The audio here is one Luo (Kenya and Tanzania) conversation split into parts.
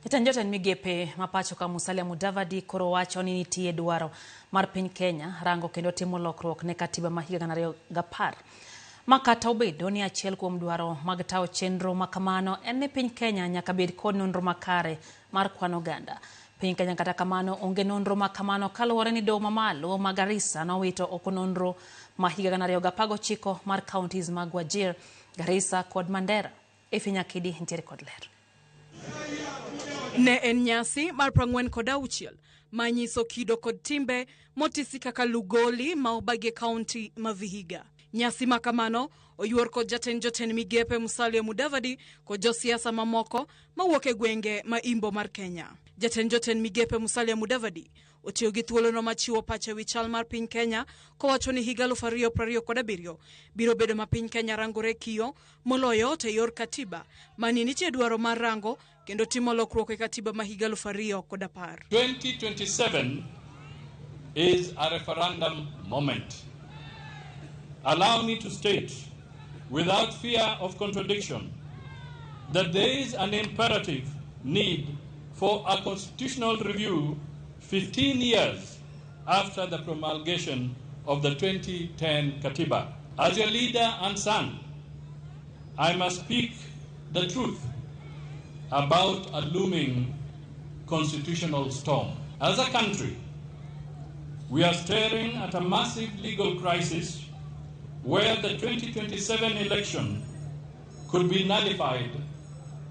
Jatend jotend migepe ma pacho ka Musalia Mudavadi koro wacho ni nitie dwaro mar piny Kenya rango kendo timo lokruok ne katiba ma higa 2010. Ma kata obedo ni achiel kuom dwaro mag tawo chenro ma kamano en ni piny Kenya nyaka bed kod nonro makare mar kwan oganda. Piny Kenya kata kamano onge nonro ma kamano kaluwore ni doho mamalo ma Garissa nowito oko nonro ma higa 2019 mar counties mag Wajir, Garissa kod Mandera. Effie Nyakidi nitiere kod ler. Ne en nyasi mar 46 manyiso kido kod timbe motisi kaka Lugoli ma obagi e kaunti ma Vihiga. Nyasi ma kamano oyuor kod jatend jotend migepe Musalia Mudavadi kod josiasa mamoko mawuok e gwenge ma imbo mar Kenya. Jatend jotend migepe Musalia Mudavadi otiyo gi thuolono ma chiwo pache wi chal mar piny Kenya kowacho ni higa 2027 biro bedo ma piny Kenya rangore kiyo moloyo to e yor katiba mani nitie dwaro mar rango kendo timo lokruok e katiba ma higa 2010. 2027 is a referendum moment. Allow me to state, without fear of contradiction, that there is an imperative need for a constitutional review 15 years after the promulgation of the 2010 Katiba. As your leader and son, I must speak the truth about a looming constitutional storm. As a country, we are staring at a massive legal crisis where the 2027 election could be nullified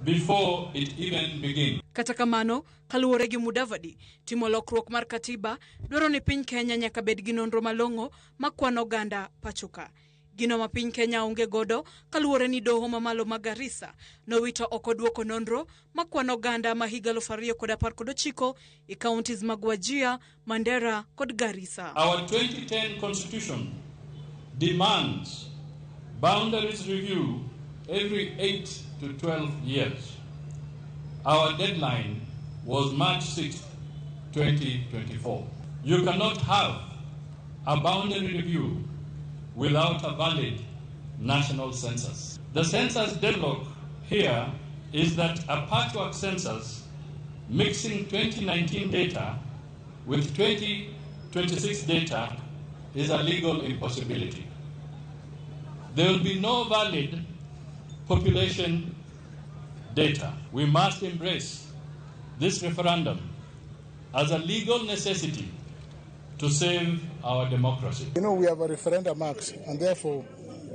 before it even begins. Kata kamano, kaluwore gi Mudavadi, timo lokruok mar katiba dwaro ni piny Kenya nyaka bed gi nonro malong'o ma kwano oganda pacho ka. Gino ma piny Kenya onge godo kaluwore ni doho mamalo ma Garissa nowito oko duoko nonro ma kwano oganda ma higa 2019 e counties mag Wajir, Mandera kod Garissa. Our 2010 constitution demands boundaries review every 8 to 12 years. Our deadline was March 6, 2024. You cannot have a boundary review without a valid national census. The census deadlock here is that a patchwork census mixing 2019 data with 2026 data is a legal impossibility. There will be no valid population data. We must embrace this referendum as a legal necessity to save our democracy. You know, we have a referendum act, and therefore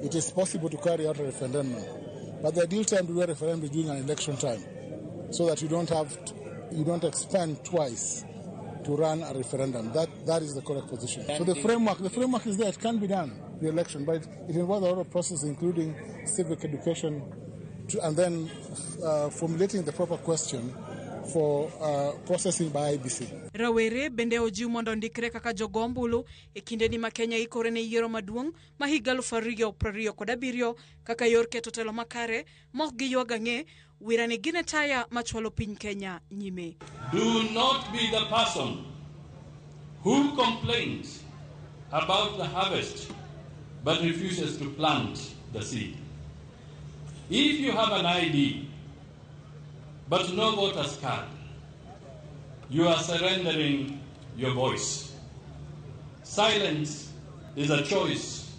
it is possible to carry out a referendum. But the ideal time to do a referendum is during an election time, so that you don't have to, you don't expend twice to run a referendum. That is the correct position. So the framework is there. It can be done, the election, but it involves a lot of processes, including civic education, and then formulating the proper question for processing by IEBC. Rawere bende ojiw mondo ondikre kaka jogo ombulu e kindeni ma Kenya ikore ne yiero maduong' ma higa 2027 kaka yor keto telo makare ma ok giywag ang'e wira ni gin e taya machwalo piny Kenya nyime. Do not be the person who complains about the harvest but refuses to plant the seed. If you have an ID but no voter's card, you are surrendering your voice. Silence is a choice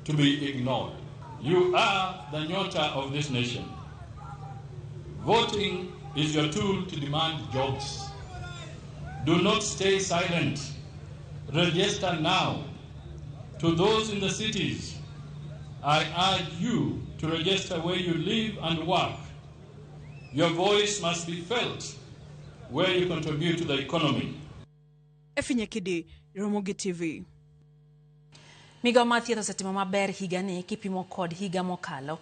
to be ignored. You are the nyota of this nation. Voting is your tool to demand jobs. Do not stay silent. Register now. To those in the cities, I urge you to register where you live and work. Your voice must be felt where you contribute to the economy. Effie Nyakidi, Ramogi TV. Migawo mar thieth osetimo maber higani kipimo kod higa mokalo.